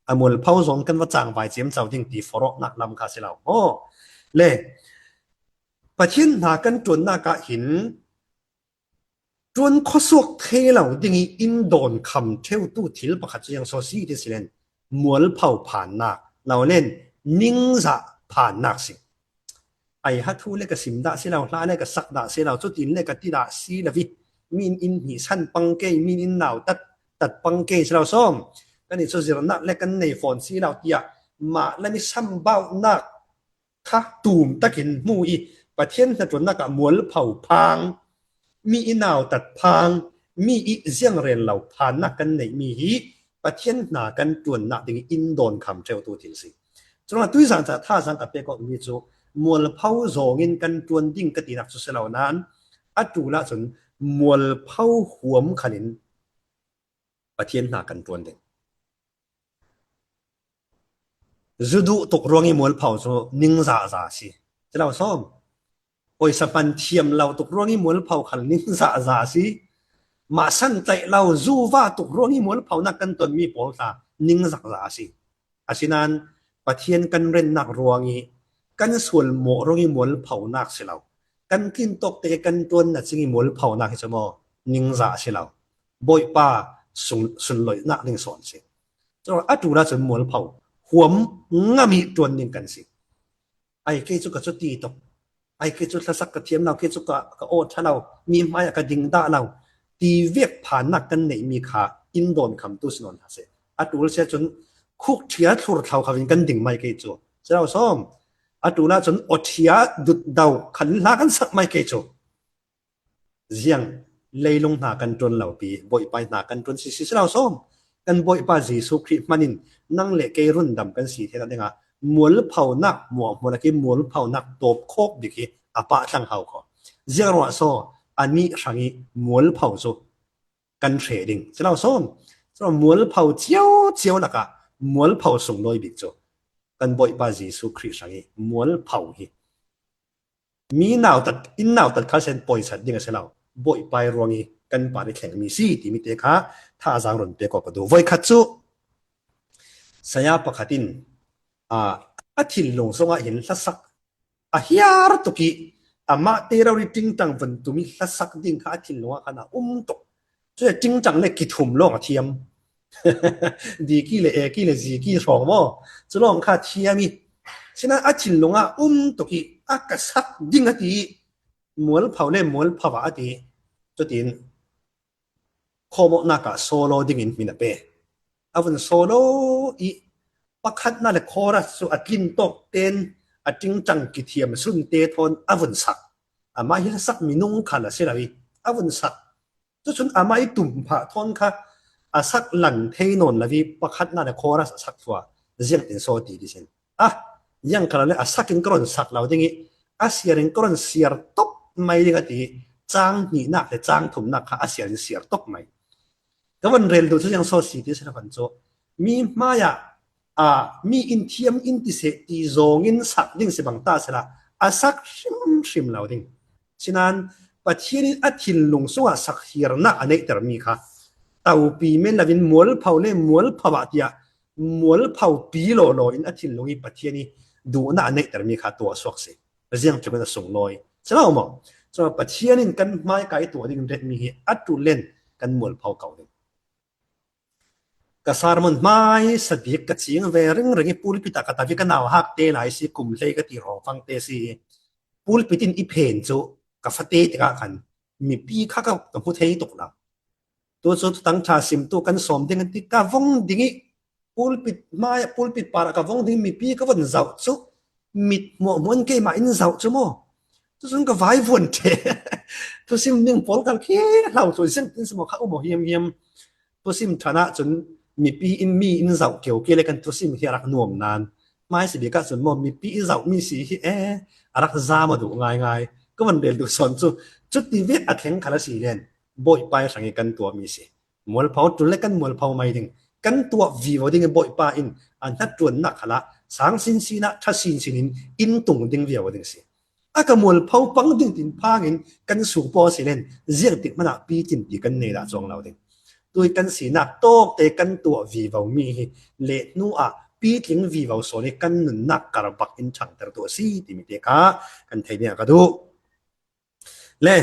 A mualpho zawng kan va cangvai ciamco ding ti forhawknak lam kha si lo. Aw, le Pathian hna kan ṭuannak ah hin ṭuan khuasuak thei lo ding i in dawn kham ṭheutu thil pakhat cu ziang so si ti si len, mualpho phannak, lo len ningzah phannak si. Ai ha thu le ka sim dah si lo, hla le ka sak dah si lo, cutin le ka ti dah si lo i, min in hnih san pang ke, min in nau tat, tat pang ke si lo sawm. Kan i cu zirnak le kan nei fawn si lo tiah mah lam i sambauhnak kha tum takin hmu i, Pathian hnaṭuannak ah mualpho phang, mi i nautat phang, mi i ziangrel lo phannak kan neihmi hi Pathian hna kan ṭuannak ding i in dawn kham ṭheutu thil si. Curuangah tuizan caah thazaang ka pek awkmi cu mualpho zawngin kan ṭuan ding ka tinak cu si lo nain a ṭul ahcun mualpho huam khalin Pathian hna kan ṭuan ding. Zu duh tuk ruang i mualpho cu ningzahza a si. Ti lo sawm. Pawisa hman thiam lo tuk ruang i mualpho khal ningzahza a si. Mah san tlaih lo, zu va tuk ruang i mualphonak kan tonmi pawl hna ningzahza a si. Asinain Pathian kan rennak ruang i kan sual mawh ruang i mualphonak si lo. Kan tlin tawk te kan ṭuan na cing i mualphonak hi cu maw ningzah a si lo. Bawipa sung, sunloihnak ding sawn si. Cun a ṭul ahcun mualpho huam ngam i ṭuan ding kan si. Ai, kei cu ka cuti tuk. Ai, kei cu hlasak ka thiam lo, kei cu ka, ka aw ṭha lo, mi hmai ah ka ding dah lo ti vek phannak kan neihmi kha in dawn khamtu si nawn hna seh. A ṭul si ahcun khukṭhia thlur thlo kho in kan ding mai kei cu. Si lo sawm. A ṭul ahcun awṭhia dutdo khan hla kan sak mai kei cu. Ziang leilung hna kan ṭuan lo pi, Bawipa hna kan ṭuan si, si, si lo sawm. Kan Bawipa Jesuh Khrih hman in nang le kei rundam kan si theinak dingah mualphonak, muahmual a ki mualphonak tawpkhawk bik hi a pah thlang hau kho. Ziang ruah saw a nih hrang i mualpho cu kan hreh ding. Si lo sawm. Cun mualpho cio cio lakah mualpho sunglawi bik cu kan Bawipa Jesuh Khrih hrang i mualpho hi mi nautat, in nautat khal sen poisat ding a si lo. Bawipa i ruang i kan par i thlengmi si timi te kha thazaang run pek awk ka duh. Voikhat cu saya pakhat in, aa, a thinlung zongah hin hlasak a hiar tuk i amah te rori ṭingṭang vun tum i hlasak ding kha a thinlung ah khan a um tuk. Cun ṭingṭang le kithum lawng a thiam. Diki le eki le ziki hrawng maw? Cu lawng kha thiam i, sinain a thinlung ah um tuk i a ka sak ding a ti i mualpho le mualpho ah a ti. Chutin khawmawhnakah solo dingin hmin a pe. A vun solo i pakhatna le chorus chu a tlin tawk ten a tingtang kithiam sunte thawn a vun sak. Amah hi sak minung khal a si lo i a vun sak. Chuchun amah i tum phah thawn kha a sak lang thei nawn lo i pakhatna le chorus a sak thluah ziangtin saw ti ti sin. A, ziang kha lo le a sakin ka rawn sak lo ding i a siarin ka rawn siar tawp mai ding a ti. Chang hnihnak le chang thumnak kha a siarin siar tawp mai. Ka van rel duh chu ziang saw si ti sela van chu mi hmaiah a mi in thiam in ti seh ti zawngin sak ding si bang ta sela a sak hrim hrim lo ding. Sinan Pathianin a thinlung sungah sak hiarna a neihter mi kha taupi men lovin mualpho le mualpho ah tiah mualpho pi lawlaw in a thinlung i Pathian i duhna a neihter mi kha tuah suak si. Ziang tluk in a sunglawi si lo maw? Chua Pathian in kan hmai kai tuah ding ret mi hi a tul len kan mualpho ko ding. Ka sermon hmai sa bik ka ching ve ringring i pulpit ah ka tavi ka nau hak te lai si kum hlei ka ti rawng fang te si. Pulpit in i phen chu ka fate tikah khan mipi kha ka, ka hmu thei tuk lo. Tu chu thutang tha simtu kan sawm ding an ti ka vong ding i pulpit hmai pulpit par ah ka vong ding mipi ka von zauh chu mit hmuah hmuan keimah in zauh chu maw? Chu chun ka vai vuan ṭheh. Thusim ding pawl kal khi hlau tluai sen tin si maw kha um aw hiam hiam. Thusim ṭhan ah chun mipi in mi in zauh keu kei le kan thusim hi a rak nuam nan. Hmai si bik ah chun maw mipi i zauh mi si hi e a rak zam a duh ngai ngai. Ka van rel duh sawn chu chuti vek a thleng khal a si len Bawipa i hrang i kan tuah mi si. Mualpho tul le kan mualpho mai ding kan tuah vivo ding i Bawipa in a hnaṭuannak khalah sang sinsin ah ṭha sinsin in in tung ding vivo ding si. A ka mualpho pang ding tin phangin kan suk paw si len ziangtik hmanah pitin ti kan nei dah chuang lo ding. Tui kan sinak tawkte kan tuah vivo mi hi leh hnu ah pitling vivo sawn i kan nunnak karbak in ṭhangter tuah si timi te kha kan thei dingah ka duh. Le,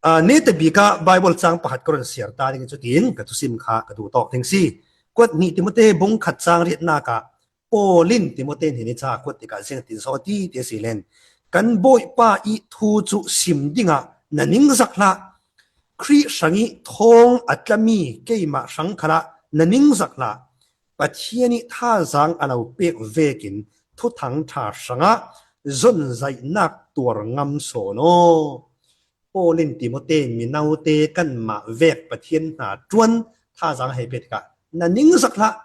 a, neta bik ah Bible chang pakhat ka rawn siar ta ding chutin ka thusim kha ka duh tawk ding si. Kuat hnih Timote bung khat chang riatnak ah Paul in Timote hnen i cha kuat tikah ziangtin saw ti ti a si len. Kan Bawipa i thu chu sim dingah na ningzak hlah. Khrih hrang i thawng a tla mi keimah hrang khalah na ningzak hlah. Pathian i thazang a lo pek vekin thuthang ṭha hrangah zawnzaihnak tuar ngam sawn aw. Paul in Timote minote kanmah vek Pathian hna ṭuan thazang hei pek tikah na ningzak hlah.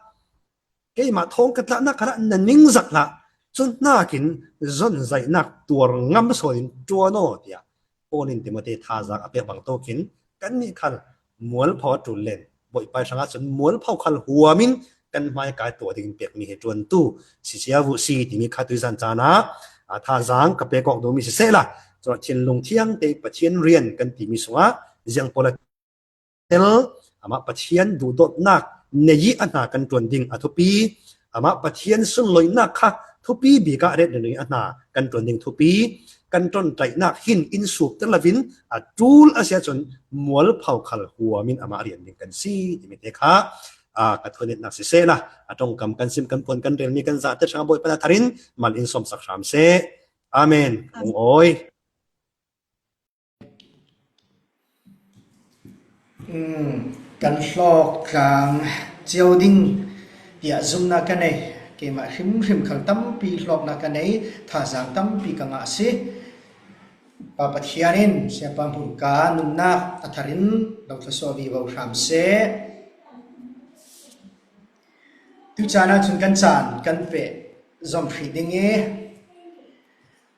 Keimah thawng ka tlahnak khalah na ningzak hlah. Chu hnakin zawnzaihnak tuar ngam sawnin ṭuan aw tiah Paul in Timote thazang a pek bang tawkin kannih khal mualpho a ṭul len Bawipa hrangah cun mualpho khal huamin kan hmai kai tuah dingin pekmi hi ṭuantu si cia vuh si timi kha tuizan caan ah, a, thazang ka pek awk duhmi si sehla, cun thinlung thiangte Pathian rian kan timi sungah ziang pawl a tel, amah Pathian duhdawtnak nei i a hna kan ṭuan ding a thupi, amah Pathian sunloinak kha thupi bik ah ret ringring a hna kan ṭuan ding thupi, kan ṭawngṭaihnak hin in sukter lovin a ṭul a si ahcun mualpho khal huamin amah rian ding kan si timi te kha, aa, ka thunetnak si sehla, a ṭongkam kan sim kan puan kan relmi kan zahte hrangah Bawipa na tharin mal in sawmsak hram seh. Amen. Amen. Kong awi. Um, kan hlawk tlang cio ding tiah zumna ka nei. Keimah hrimhrim khal tampi hlawkna ka nei, thazang tampi ka ngah a si. Pa Pathian in Siapa Hmun ka nunnak a tharin lo thlasuah vivo hram seh. Tu caan ah cun kan caan kan peh zom hrih ding i,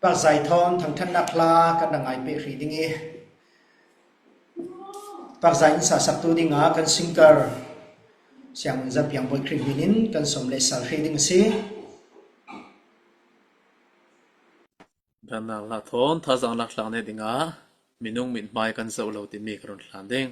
Pakzai thawn thangṭhatnak hla kan ra ngai peh hrih ding i, Pakzai in sasaktu dingah kan singer Siangmun Zapiang Bawi Khrih hmin in kan sawm le sal hrih ding a si. Dannak hla thawn thazang laktlang neh dingah minung mithmai kan zoh lo timi ka run hlan ding.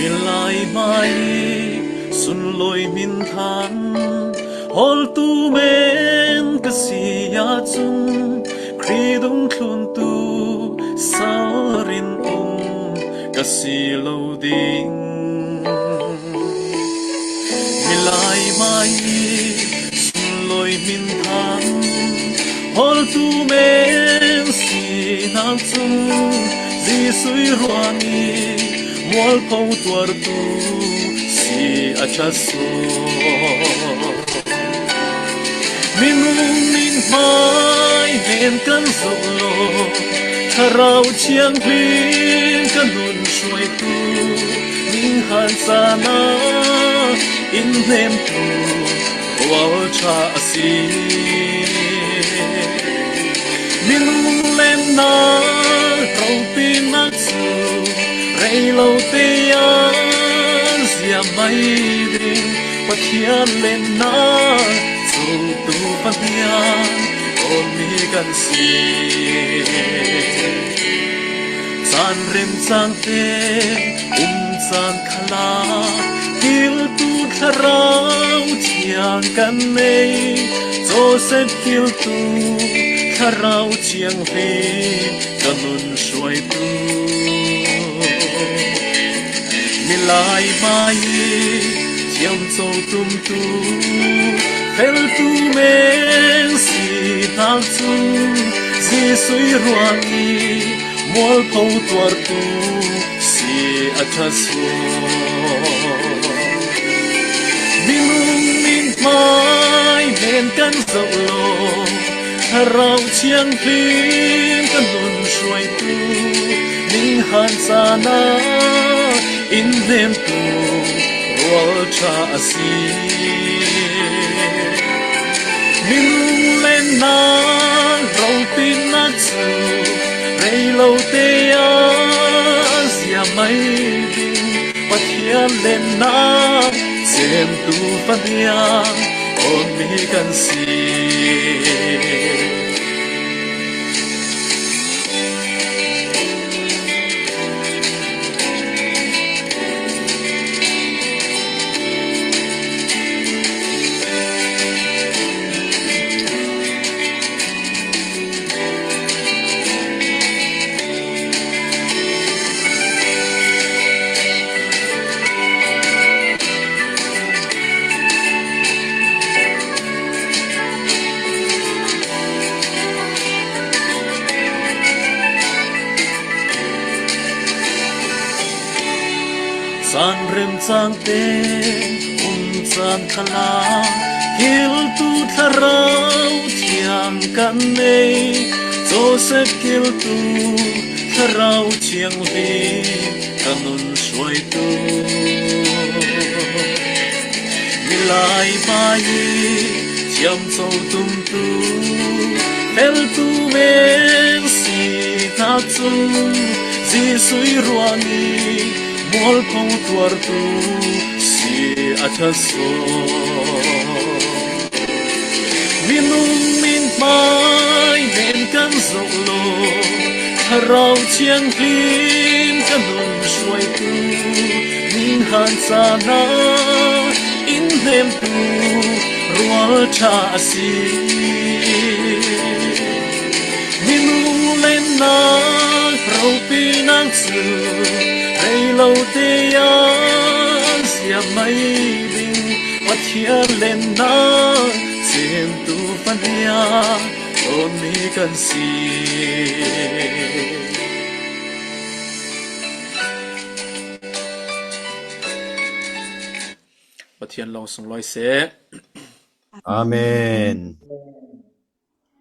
Milai mai sunlui min than Hawltu men ka si ahcun Khrih dungthluntu sal rinum ka si lo ding. Milai mai i sunlawi hmin thang hawltu men si hna cun Jesuh i ruang i mualpho tuartu si a ṭha saw. Minung min hmai men kan zoh law, Thlarau Thianghlim ka nun hruaitu, ninghan caan ah in hnemtu rualṭha a si. Minung lennak ropinak cu rei lo te ah ziah mai ding, Pathian lennak cu tu pahniang tawnmi kan si. Caan remcang te um caan khalah kiltu Thlarau Thiang kan nei. Joseph kiltu Thlarau Thianghlim ka nun hruaitu, milai mai i thiamco tumtu feltu men si hna cun Jesuh i ruang i mualpho tuartu si a ṭha saw. Minung min hmai men kan zoh law, Thlarau Thianghlim ka nun hruaitu, ninghan caan ah in hnemtu rualṭha a si. Minung lennak ropinak cu rei lo te ah ziah mai ding, Pathian lennak cemtu faniang tawnmi kan si. Caan remcang te um caan khalah kiltu Thlarau Thiang kan nei. Joseph kiltu Thlarau Thianghlim ka nun hruaitu, milai mai i thiamco tumtu feltu men si hna cun Jesuh i ruang i mualpho tuartu si a ṭha saw. Minung min hmai men kan zoh law, Thlarau Thianghlim ka nun hruaitu, ninghan caan ah in hnemtu rualṭha a si. Minung lennak ropinak cu rei lo te ah ziah mai ding, Pathian lennak cemtu faniang tawnmi kan si. Pathian lawng sunglawi seh. Amen.